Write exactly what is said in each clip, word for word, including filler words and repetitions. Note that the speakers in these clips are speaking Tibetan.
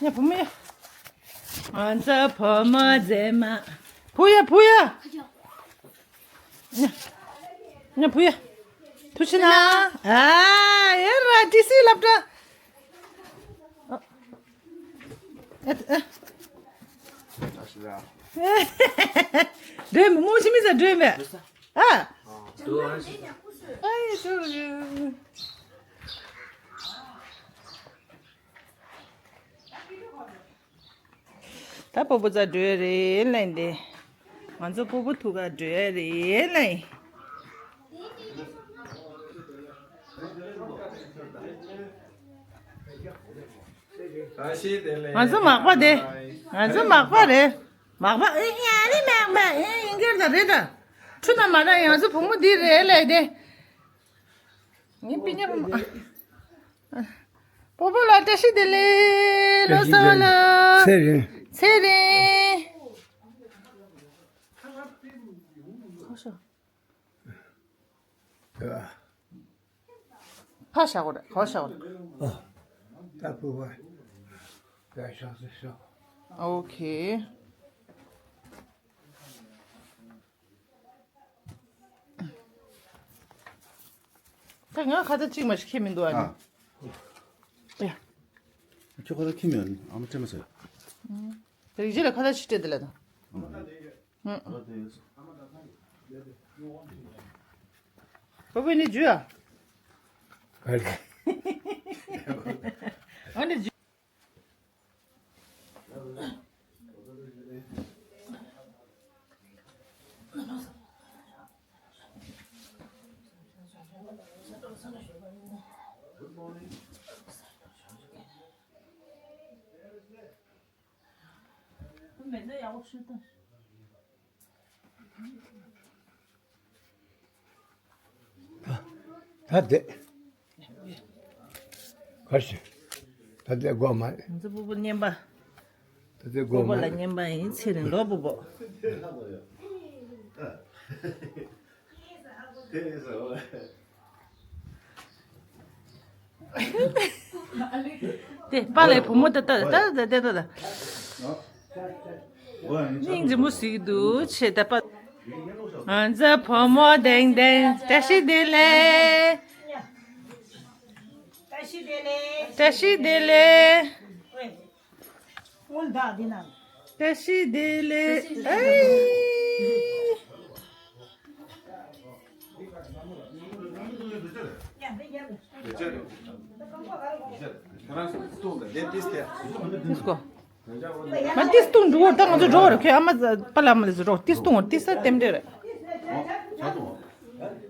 ཉ་བུ་མོ་ཡ། ང་ཚོ་བུ་མོ་མཛེས་མ། བུ་ཡ་བུ་ཡ། ཉ་ཉ་བུ་ཡ། ཐུགས་རྗེ་གནང་། ཨ་ཡ་ར་ཏི་སི་སློབ་གྲྭ། ཨ་ཨ། སྒྲོལ་མ་མོ་ཆི་མི་ཟ་སྒྲོལ་མ། ཨ། ཨ་ཡ་ཏུ། ད་སྤོ་བོ་རྩ་འགྲོ་ཡ་རེད་ལན་དེ། ང་ཚོ་སྤོ་བོ་ཐུག་ག་འགྲོ་ཡ་རེད་ལན། ང་ཚོ་མག་པ་དེ། ང་ཚོ་མག་པ་རེད། མག་པ་ཨེ་ཡ་ནི་མག་པ་ཨེ་ཡིན་གྱི་རེད་ད་རེད་ད། ཁྲུ་ན་མ་ན་ང་ཚོ་བུ་མོ་འདི་རེད་ལས་དེ། ངའི་སྤུན་ཉེ་བུ་མོ། སྤོ་བོ་ལ་བཀྲ་ཤིས་བདེ་ལེགས་ལོ་གསར་པ་ལ། ཚེ་རིང་། ཚེ་རིང་། ཁོ་ཤོ། ཕ་ཤ་གོ་རེ་ཁོ་ཤ་གོ་རེ། ཨོ། ད་སྤོ་བོ། ད་ཤ་ཟེར་ཤ། ཨོ་ཁེ། ད་ང་ཁ་བཏགས་གཅིག་མ་ཞིག་ཁྱེར་མི་འདུག་ཨ་ནི། ཨ། ཡ། ཁྱོད་ཁ་བཏགས་ཁྱེར་མི་ཡོང་ཨ་མ་སྤྲད་མ་ཟེར། དེ་རིགས་ལ་ཁ་བཏགས་ཕྱི་སྤྲད་དེ་ལ་ད། ཨ་མ་ལ་དེ་ཡོད། ཨ་ལ་དེ་ཡོད། ཨ་མ་ད་ཐང་གི་ལས་དེ་ཉོ་འོང་ཞིག་ཡ། ཨོ་བེ་ནི་ཇུ་ཨ། ཨ་ནི་ཇུ། ད་དེ། གར་ཞིག་ད་དེ་སྒོ་མ། ང་ཚོ་སྤོ་བོ་རྔན་པ། ད་དེ་སྒོ་སྤོ་བོ་མ། ལ་རྔན་པ་ཡིན་ཚེ་རིང་ལོ་སྤོ་བོ། དེ་པཱ་ལགས་བུ་མོ་ད་ད་ད་ད་ད་ད། སྙིང་རྗེ་མོ་ཟིག་འདུག་ཆེ་ད་པ། ང་ཚོ་བུ་མོ་ལྡེང་ལྡེང་བཀྲ་ཤིས་བདེ་ལེགས། བཀྲ་ཤིས་བདེ་ལེགས། བཀྲ་ཤིས་བདེ་ལེགས། སྔོན་བདག་འདི་ན། བཀྲ་ཤིས་བདེ་ལེགས། ཨེ། ཏིས་ཀོ། མ་ཏིས་ཏུང་འགྲོ་ད་ང་ཚོ་འགྲོ་ར་ཁྱོད་ཨ་མ་པ་ལ་མ་ལ་ཚོ་འགྲོ་ཏིས་ཏུང་ཏིས་ས་ལྟེམ་འདྲེ་ར།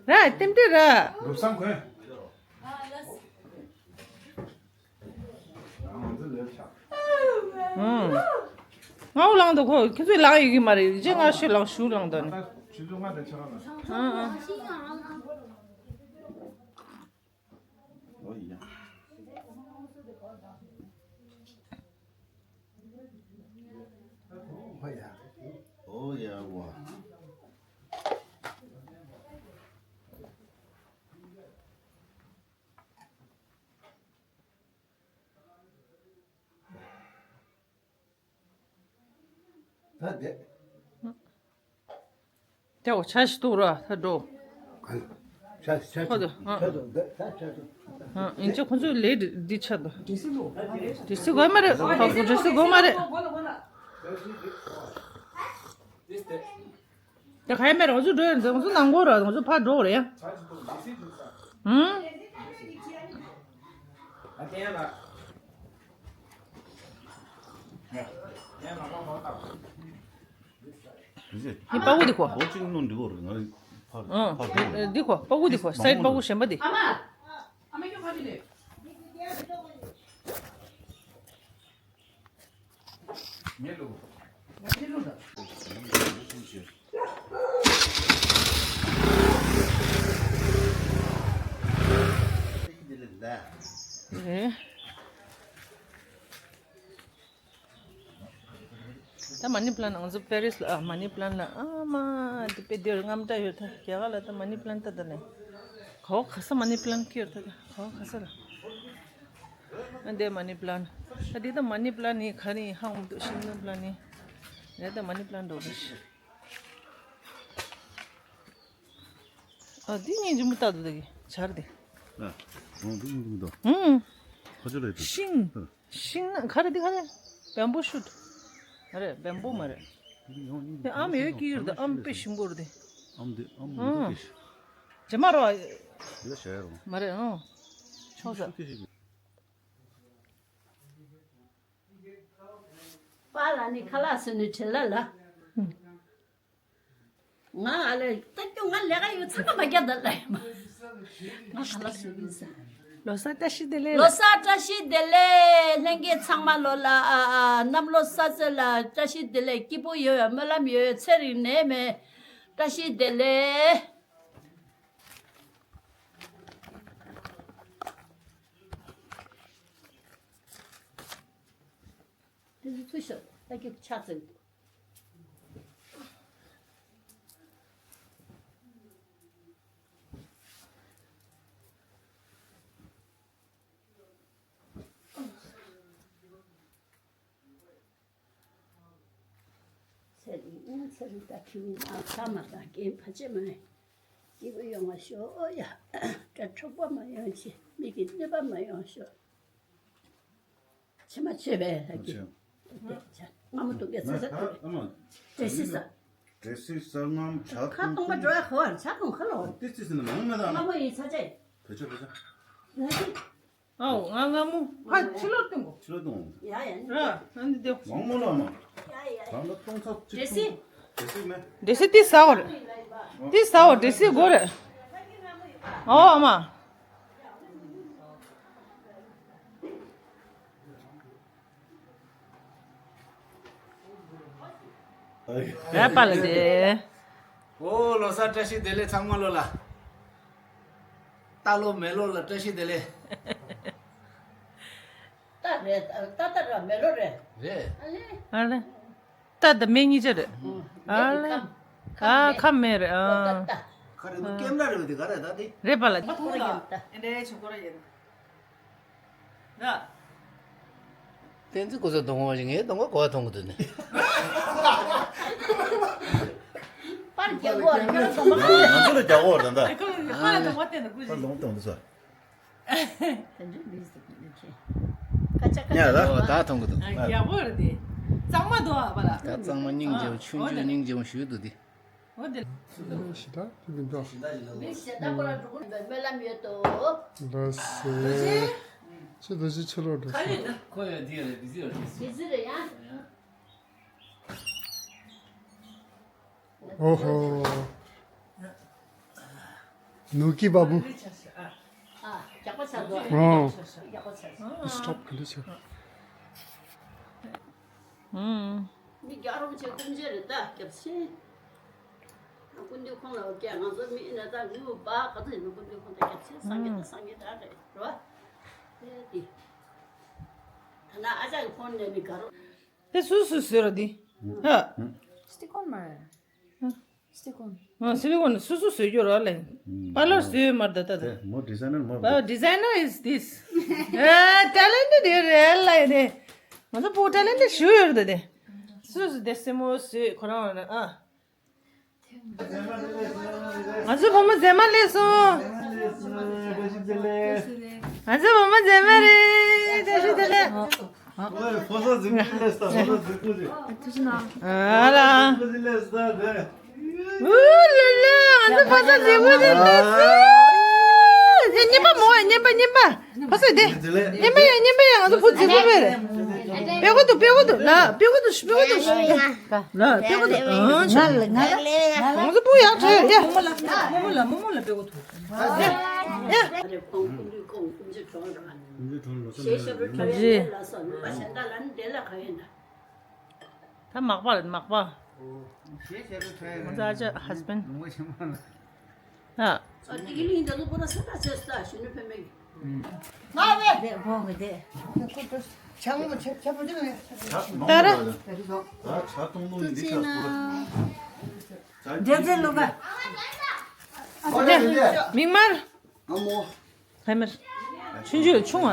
ར་ལྟེམ་འདྲེ་ར། ང་འུ་ལངས་འདུག་ཁོ་ཁྱེད་ཚོས་ལངས་ཡོད་ཀྱི་མ་རེད་རྗེས་ང་ཤོད་ལངས་ཞུ་ལངས་འདུག་ནི། ཨ་ཨ། ཨོ་ཡ་ཝ། ད་དེ། དེ་འོ་ཆ་ཞིག་གཏུག་ར་ད་འགྲོ། ཆ་ཆ་ཁོ་ཚོ་ཨ། ཆ་ཚོ་ད་ད་ཆ་ཚོ། ཨ་ཨིན་ཅི་ཁོ་ཚོ་ལས་འདི་ཆ་ད། དེ་སི་གོ་མ་རེད་ཁོ་ཚོ་དེ་སི་གོ་མ་རེད། དེ་ག་ཡ་མེད་རང་ཚོ་འགྲོ་ཡ་རང་ཚོ་ནང་སྒོ་ར་རང་ཚོ་ཕར་འགྲོ་རེད་ཡ། ཧུམ། ཨ་དེ་ཡ་ལ། ཡ་ལ་ལ་ལ་ལ། ནི་པ་ཀུ་འདི་ཁོ། འོ་གཅིག་ནོ་འདི་བོར་ང་རི་ཕར་ཨང་ཕར་འགྲོ་རེད། འདི་ཁོ་པ་ཀུ་འདི་ཁོ་སའིད་པ་ཀུ་གཞན་པ་འདི། ཨ་མ། ཨ་མ་ཁྱོད་ཕར་འདི་ལས། ངས་ལོ། ངས་ལོ་ད། ཨེ། ད་མ་ནི་པི་ལན་ང་ཚོ་པེ་རིས་ལ་ཨ་མ་ནི་པི་ལན་ལ་ཨ་མ་དེ་དཔེ་དེར་རྔམ་དྲག་ཡོད་ད་རྒྱ་གར་ལ་ད་མ་ནི་པི་ལན་ད་ད་ལེ་ག་བ་ག་ས་མ་ནི་པི་ལན་ཁྱེར་ད་ད་ག་བ་ག་ས་ལ་ཨ་དེ་མ་ནི་པི་ལན་ ད་འདི་ད་མ་ཎི་པ་ལ་ནི་ག་རེ་ཧང་མི་འདུག་ཤིང་ནུ་པ་ལ་ནི། རེད་ད་མ་ཎི་པ་ལ་འགྲོ་རེད། ཨ་འདི་ངས་འཇུ་མི་ལྟ་འདུག་ད་གི་ཆར་དེ། ཨ། འོང་འདུག་འདུག་འདུག་ཧུང་། ཁ་ཆུ་ལ་ཡོད་ཤིང་། ཤིང་ན་ག་རེ་འདི་ག་རེ། བེམ་བུ་ཤུ་ཊི། མ་རེད་བེམ་བུ་མ་རེད། དེ་ཨམ་ཡོད་ཀྱི་ཡོད་ད་ཨམ་དཔེ་ཞིམ་པོ་རེད་དེ། ཨམ་དེ་ཨམ་ཨང་། ཡོད་ཀྱི་ཤི། ཇེ་མ་རོ། ཡོད་ཤ་ཡ་རོ། མ་རེད་ཨང་། ཆོག་ས། ཤུ་ཀི་ཤི། པཱ་ལགས་ནི་ཁ་ལག་བཟོས་ནས་བྲེལ་ལ་ལ། ང་ཨ་ལས་ལྟ་སྐྱོ་ང་ལས་ཀ་ཡོད་ཚང་མ་མ་རྒྱག་ད་ལ་ཡིན་མ། ང་ཁ་ལག་བཟོས་ཡིན་ས། ལོ་གསར་བཀྲ་ཤིས་བདེ་ལེགས། ལོ་གསར་བཀྲ་ཤིས་བདེ་ལེགས། ལྷན་རྒྱས་ཚང་མ་ལོ་ལ་ཨ་ཨ་གནམ་ལོ་གསར་ཚེས་ལ་བཀྲ་ཤིས་བདེ་ལེགས། སྐྱིད་པོ་ཡོད་སྨོན་ལམ་ཡོད་ཚེ་རིང་ནད་མེད་བཀྲ་ཤིས་བདེ་ལེགས། དེ་ཚོ་ཚུར་ཤོག་ད་ཀྱི་ཕྱག་འཚལ་འདུག་ཚེ་རིང་ཨང་ཚེ་རིང་ད་ཁྱིམ་ནང་ཚ་མ་དང་རྐྱེན་ཕ་ཆེ་མ་སྐྱིད་པོ་ཡོང་བ་ཤོག་ཨོ་ཡ། དགྲ་འཕྲོག་པ་མ་ཡོང་ཞིག་མི་གི་གནོད་པ་མ་ཡོང་ཤོག་ཕྱི་མ་ཆོས་པའི་ལྷ་སྐྱིད། སྔ་མོ་དུ་གེ་ས་ས་ཐུ་རེ། ཏྲེ་སི་ས། ཏྲེ་སི་ས་ངམ་ཇ་ཁ་གཏོང་པ་འགྲོ་ཡ་ཧོ་ཇ་གཏོང་ཁ་ལོ། ཏི་ཙི་སི་ནི་མང་མེད་ད། སྔ་མོ་ཡིན་ས་ཆེ། བེ་ཆོ་བེ་ཆོ། ལྷ་སྐྱིད། ཨའོ་ང་སྔ་མོ་ཕ་ཕྱི་ལོག་སྟོན་གོ་ཕྱི་ལོག་སྟོན་གོ་ཡ་ཡ་ནི། ར་ཨ་འདི་དེ། མང་མོ་ལ་མ། ཡ་ཡ་ཡ། ད་ལ་སྟོང་ཚབ་ཅིག་ཏྲེ་སི། ཏྲེ་སི་མེ། ཏྲེ་སི་ཏི་ས་འོར། ཏི་ས་འོར་ཏྲེ་སི་གོ་རེ། ཨའོ་ཨ་མ། ར་པ་ལ་དེ། ཨོ་ལོ་གསར་བཀྲ་ཤིས་བདེ་ལེགས་ཚང་མ་ལོ་ལ། རྟ་ལོ་མེ་ལོ་ལ་བཀྲ་ཤིས་བདེ་ལེགས། རྟ་རེད་རྟ་རྟ་ར་མེ་ལོ་རེད། རེད། ཨ་ལེ། ཨ་ལེ། རྟ་དང་མེ་གཉིས་ཆ་རེད། ཨ་ལེ། ཨ་ཁ་མེ་རེད་ཨ། ཁ་རེད་འདུག་ཀེམ་ར་རེད་འདུག་ག་རེད་ད་དེ། རེད་པ་ལ། ཁོ་ཐུག་ལ་ཨེ་འདྲའི་ཆུ་ཁོ་ར་ཡིན། ན། བསྟན་འཛིན་སྐུ་ཚེ་གདོང་བ་ཞིག་ངའི་གདོང་བ་གོ་བ་མཐོང་གི་འདུག་ནས། པར་རྒྱག་གོ་རེ་ཁྱོད་རང་གདོང་བ། ང་ཚོ་ལ་རྒྱག་གོ་རེ་ད་ལྟ། ཁོ་ལ་གདོང་བ་བསྟན་ན་སྐུ་ཞིག་གདོང་བ་མཐོང་འདུག་ས། དེ་འདྲ་མི་ཟེར་གི་མི་ཁྱེད། ཁ་ཆ་ཁ་ཉལ་ཆ་ལ། ཨོ་ད་མཐོང་གི་འདུག་ཨ་རྒྱག་གོ་རེ་དེ། གཙང་མ་འདུག་ཨ་པ་ལ། ད་གཙང་མ་སྙིང་རྗེ་བོ་ཆུང་ཆུང་སྙིང་རྗེ་བོ་ཞུས་འདུག་དེ། འོ་དེ། ཞི་ད་དེ་མི་འདུག་མི་ཞེ་ད་ཁོ་ར་འགྲོ་གི་མེད་སྨོན་ལམ་ཡོད་དོ། ལ་སེ། ཆི་ད་ཅི་ཆི་ལོ་འགྲོ་སོང་། ཁོ་ཡོད་དེ་ཡོད་རེད་བི་ཟི་ཡོད་རེད། བི་ཟི་རེད་ཡ། ཨོ་ཧོ། ནུ་ཀི་བ་བུ། ཨ། རྒྱག་པ་ཆགས་འགྲོ། ཨོ། རྒྱག་པ་ཆགས། སི་ཊོབ་ག་འདྲ་བྱས། ཨུམ། མི་རྒྱག་རོགས་བྱེད་ཀུན་བྱེད་རེད་ད་རྒྱབ་ཆེན། ཀུན་འདུས་ཁོང་ལ་ཨོ་ཀེ་ང་ཚོ་མི་ཨིན་ན་ད་ངུ་བ་ག་ཚོད་ཡིན་ན་ཀུན་འདུས་ཁོང་ད་རྒྱབ་ཆེན་སངས་རྒྱས་ད་སངས་རྒྱས་ད་རེད་རོ། དེ་དེ། ད་ན་ཨ་ཅག་གི་ཕོན་ནས་ནི་ག་རོ། དེ་སུ་སུ་བཟོས་ར་འདི། ཧ། སི་ལི་ཀོན་མ་རེད། སི་ལི་ཀོན། ཨ་སི་ལི་ཀོན་སུ་སུ་བཟོས་རྒྱུ་ར་ལེ། པཱ་ལར་བཟོས་མར་ད་ད་ད། མོ་ཌི་ཛའི་ནར་མོ། Designer is this. ཨ་ཊེ་ལེན་ཊེཌ་རེད་ལ་ཡིན་ནི། ང་ཚོ་བུ་ཊེ་ལེན་ཊེཌ་ཞུ་ཡོད་རེད་ད་དེ། སུ་སུ་དེ་སེ་མོ་བཟོས་ཁོ་རང་ར་ཨ། ང་ཚོ་བུ་མོ་མཛེས་མ་སླེབས་སོང་། ང་ཚོ་བུ་མོ་མཛེས་མ་རེད། བཀྲ་ཤིས་བདེ་ལེགས། ཕོ་གསར་མཛེས་མ་སླེབས་ད་ཕོ་གསར་མཛེས་མ་རེད། ཨ་ལ། ཨུ་ལ་ལ། ང་ཚོ་ཕོ་གསར་མཛེས་མ་རེད་སླེབས་སོང་། ཨེ་རྔན་པ་མོ་ཨེ་རྔན་པ་རྔན་པ། ཕ་སོས་དེ། སྙན་པ་ཡ་སྙན་པ་ཡ་ང་ཚོ་བུ་རྫིག་པོ་བས་རེད། པེ་ཀོ་ཏུ་པེ་ཀོ་ཏུ་ལ་པེ་ཀོ་ཏུ་པེ་ཀོ་ཏུ་ལ་པེ་ཀོ་ཏུ་ཨང་ཆ་ང་ལ་ང་ལ་ང་ཚོ་བུ་ཡག་ཆ་ཡོད་ཡ། མོ་མོ་ལ་མོ་མོ་ལ་པེ་ཀོ་ཏུ་ཡ་ཡ། ད་མག་པ་རེད་མག་པ། ང་ཚོ་ཨ་ཅག་ཧས་བྷེན་ཌི། ཨ། ད་ར། མིག་དམར། ཧེ་མར། ཆུང་ཆུང་ཆུང་བ་ར།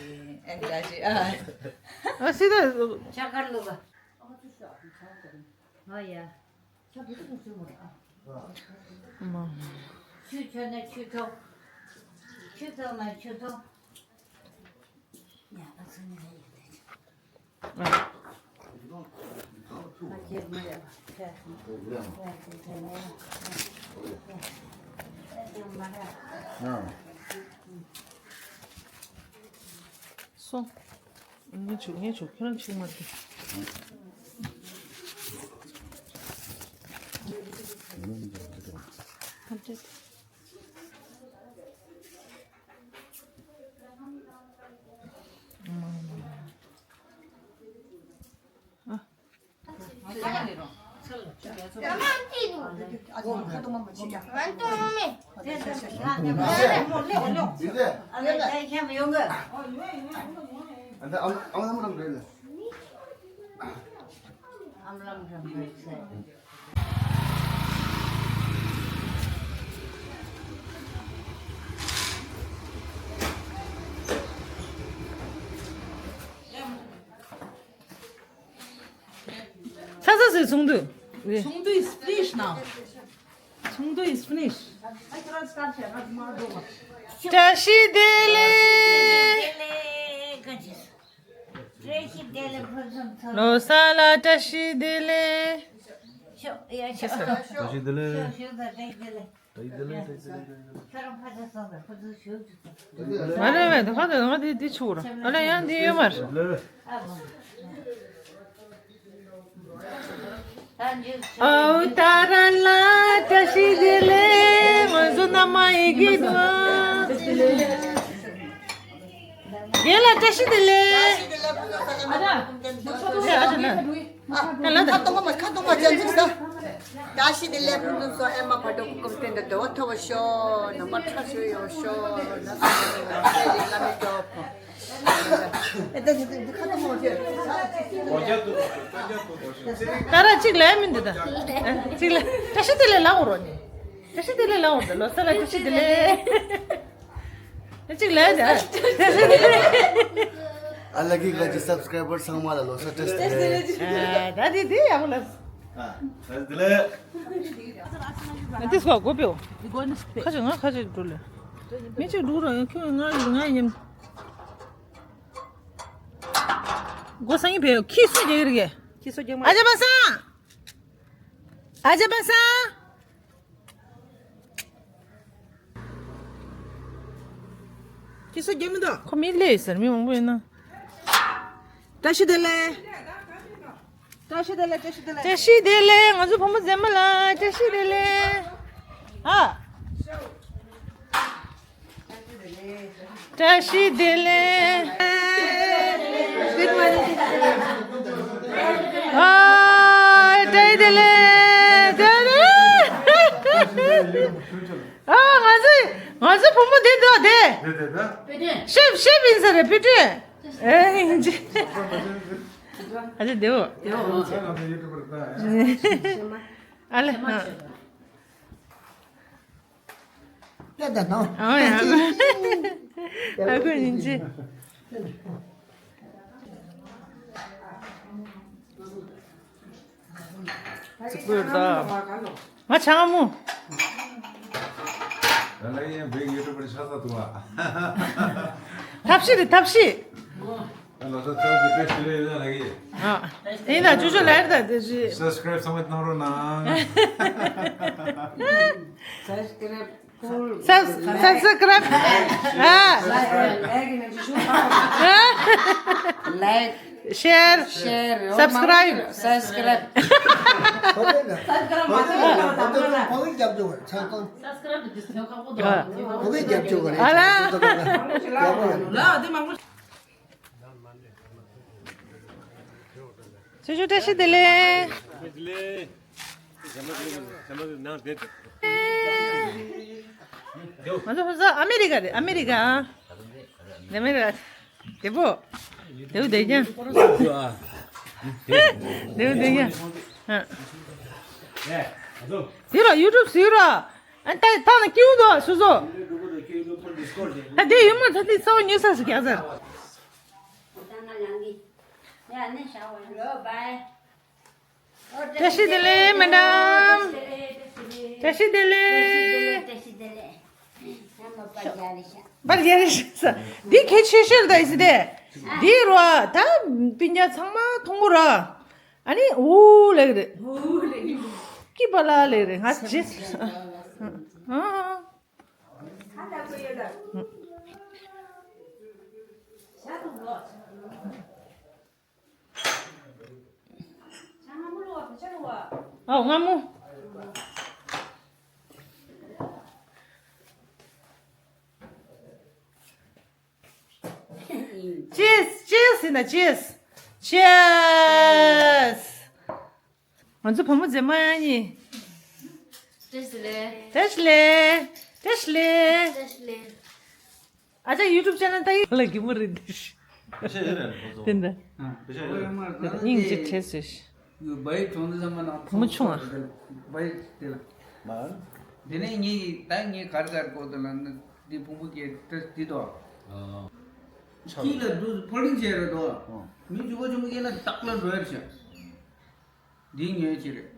ཨན་ཏྲ་ཅི་ཨ། ཨ་སི་ད། ཆ་ཁར་ལུག་ག་ཨ་ཡ། མ། ཆུ་ཆོད་ན་ཆུ་ཐོག་ཆུ་ཐོག་ན་ཆུ་ཐོག་ཨ། སོང་། ངས་བྱུག་ངས་བྱུག་ཁྱོད་རང་བྱུག་མ་ཐུབ། ཚ་ཚ་ཟེར་ཚོགས་འདུ། ཚོགས་འདུ is finish now. ཚོགས་འདུ is finish. བཀྲ་ཤིས་བདེ་ལེགས། བཀྲ་ཤིས་བདེ་ལེགས་ཕུན་སུམ་ཚོགས། ལོ་གསར་ལ་བཀྲ་ཤིས་བདེ་ལེགས། ཤོག་ཡ་ཤོག་བཀྲ་ཤིས་བདེ་ལེགས། ཤོག་ཤོག་བཀྲ་ཤིས་བདེ་ལེགས། མ་རེད་མེད་ཁ་དོན་ང་དེ་དེ་ཆུ་ར་ཨ་ལ་ཡང་དེ་ཡོད་མ་རེད། ཨའུ་ཏཱ་ར་ལ་བཀྲ་ཤིས་བདེ་ལེགས། ང་ཚོ་མནའ་མ་ཡི་གེ་དང་རྒན་ལགས་བཀྲ་ཤིས་བདེ་ལེགས། ཨ་ཅག་ན། ཁ་ཏོང་མ་ཁ་ཏོང་མ་ཅན་ཅིག་ས། བཀྲ་ཤིས་བདེ་ལེགས་ཕུན་སུམ་ཚོགས། ཨེ་མ་བར་དོ་སྐུ་ཁམས་བརྟན་དང་བདེ་བ་ཐོབ་པར་ཤོག་ནམ་མཁའ་ཁྲ་ཤོད་ཡོང་ཤོག་ན་ཚ་ཡོང་ཤོག་ཨེ་ལ་མི་འགྲོ་ཕོ། ཨེ་ད་ཅི་ད་ཁ་ཏོང་མ་ཅན། ད་ར་གཅིག་ལས་མི་འདི་ད། གཅིག་ལས་བཀྲ་ཤིས་བདེ་ལེགས་ལབ་འོ་རོ་ནི། བཀྲ་ཤིས་བདེ་ལེགས་ལབ་འོ་རོ། ལོ་གསར་ལ་བཀྲ་ཤིས་བདེ་ལེགས། གཅིག་ལས་ད། ཨ་ལ་གི་ག་ཅི་སབ་སི་ཀ་རའི་བར་ཚང་མ་ལ་ལོ་གསར་བཀྲ་ཤིས་བདེ་ལེགས། ཨ་ད་དེ་དེ་ཡག་པོ་ལབ། ཨ་ད་དེ་ལས། ཨ་དེ་སྐོར་གོ་པེའོ། ཁ་ཅིག་ང་ཁ་ཅིག་འགྲོ་ལེ། མི་གཅིག་འགྲོ་ར་ཡང་ཁྱོད་ང་ང་ཡིན། སྒོ་སང་ཡིན་པེའོ། ཁྱི་སུ་རྒྱག་རེད་གི། ཁྱི་སུ་རྒྱག་མ། ཨ་ཅག་པ་སངས། ཨ་ཅག་པ་སངས། ཁྱི་སུ་རྒྱག་མི་འདུག་ཁོ་མི་ལས་ཟེར་མི་མང་པོ་ཡོད་ན། བཀྲ་ཤིས་བདེ་ལེགས། བཀྲ་ཤིས་བདེ་ལེགས། བཀྲ་ཤིས་བདེ་ལེགས། བཀྲ་ཤིས་བདེ་ལེགས། ང་ཚོ་བུ་མོ་མཛེས་མ་ལ་བཀྲ་ཤིས་བདེ་ལེགས། ཨ། བཀྲ་ཤིས་བདེ་ལེགས། Good morning. ཨ། བཀྲ་ཤིས་བདེ་ལེགས། བདེ་ལེགས། ཨ། ང་ཚོ་ང་ཚོ་བུ་མོ་དེ་འདུག་དེ། དེ་དེ་དེ། ཤེབ་ཤེབ་ཡིན་ས་རེད་བུ་ཁྲིད། ཨེ་ཡིན་ཅི། ཨ་ཅེ་དེའོ། ཨ་ལེ། ཨ་ཡ། ཨ་ཁུ་ཡིན་ཅི། ཚིག་པོ་ཡོད་ད། ང་ཆང་མོ། ད་ལ་ཡིན་བེག་ཡུ་ཊུབ་པར་ཆགས་ས་འདུག་ཨ། ཐབས་ཤེས་རེད་ཐབས་ཤེས། ད་ལོ་ས་ཚོ་གི་བེག་ཤི་ལེ་ཡོད་ན་ལ་གི། ཨ། ཡིན་ན་ཅོ་ཅོ་ལེར་ད་དེ་ཞིག་སབ་སི་ཀ་རའིབ་ཚང་མ་གནང་རོགས་གནང་། སབ་སི་ཀ་རའིབ། Subs- subscribe. Ah. Like, share, share, subscribe. Subscribe. ཆུ་ཆུ་བཀྲ་ཤིས་བདེ་ལེགས། ང་ཚོ་ཕ་ས་ཨ་མེ་རི་ཀ་རེད། ཨ་མེ་རི་ཀ། ཨ་མེ་རི་ཀ། དེ་པོ། དེ་པོ་བསྡད་ཀྱང་། དེ་པོ་བསྡད་ཀྱང་། ཨ། དེ་ར་ཡུ་ཊུབ་ཟེར་ར། ཨ་ད་ཐང་ན་ཀིའུ་དོ་སུ་སོ། ད་དེ་ཡུ་མོ་ད་དེ་ས་བོ་ཉོས་ས་སུ་རྒྱག་ཟེར། བཀྲ་ཤིས་བདེ་ལེགས་མེ་ཌམ། བཀྲ་ཤིས་བདེ་ལེགས། པར་རྒྱག་རེ་ཤ། འདི་གལ་ཆེ་ཤོས་རེད་ད་ཡིན་ཟེར་ཏེ། འདི་རོ་ད་སྤུན་ཀྱག་ཚང་མ་མཐོང་གོ་ར། ཨ་ནི་འུ་ལེགས་རེད། ཀི་པ་ལ་ལེགས་རེད། ང་ཇི། ཨ། ཨའོ་སྔ་མོ། Cheers, cheers ཡིན་ན། Cheers, cheers. ང་ཚོ་བུ་མོ་མཛེས་མ་ཡིན། བཀྲ་ཤིས་བདེ་ལེགས། བཀྲ་ཤིས་བདེ་ལེགས། བཀྲ་ཤིས་བདེ་ལེགས། བཀྲ་ཤིས་བདེ་ལེགས། ཨ་ཅག་ཡུ་ཊུབ་ཆེ་ནལ་ལྟ་ཡི་ལ་གི་མོ་རེད་འདི། ཤེས་ཡོད་རེད་ཁོ་ཚོ། དེ་འདྲ། ཨ། ཤེས་ཡོད་རེད། སྙིང་གཅིག་བྲེས་སོས། བའི་གྲོང་ཚོ་ཚང་མ་ནང་བུ་མོ་ཆུང་བ། བའི་དེ་ལ། མ། དེ་ནས་ངས་ད་ངས་གར་གར་གོ་དོ་ལ་ནི་འདི་ཕུང་པོ་སྐྱེ་ཏྲ་འདི་དོ། ཨ། ཁྱི་ལ་འདུག་ཕོ་ལིང་བྱས་རེད་དོ། ཨ། མི་འཇུ་བ་ཆུང་མ་སྐྱེ་ན་སྟག་ལ་འགྲོ་ཡར་བྱ། འདི་ངས་ཅི་རེད།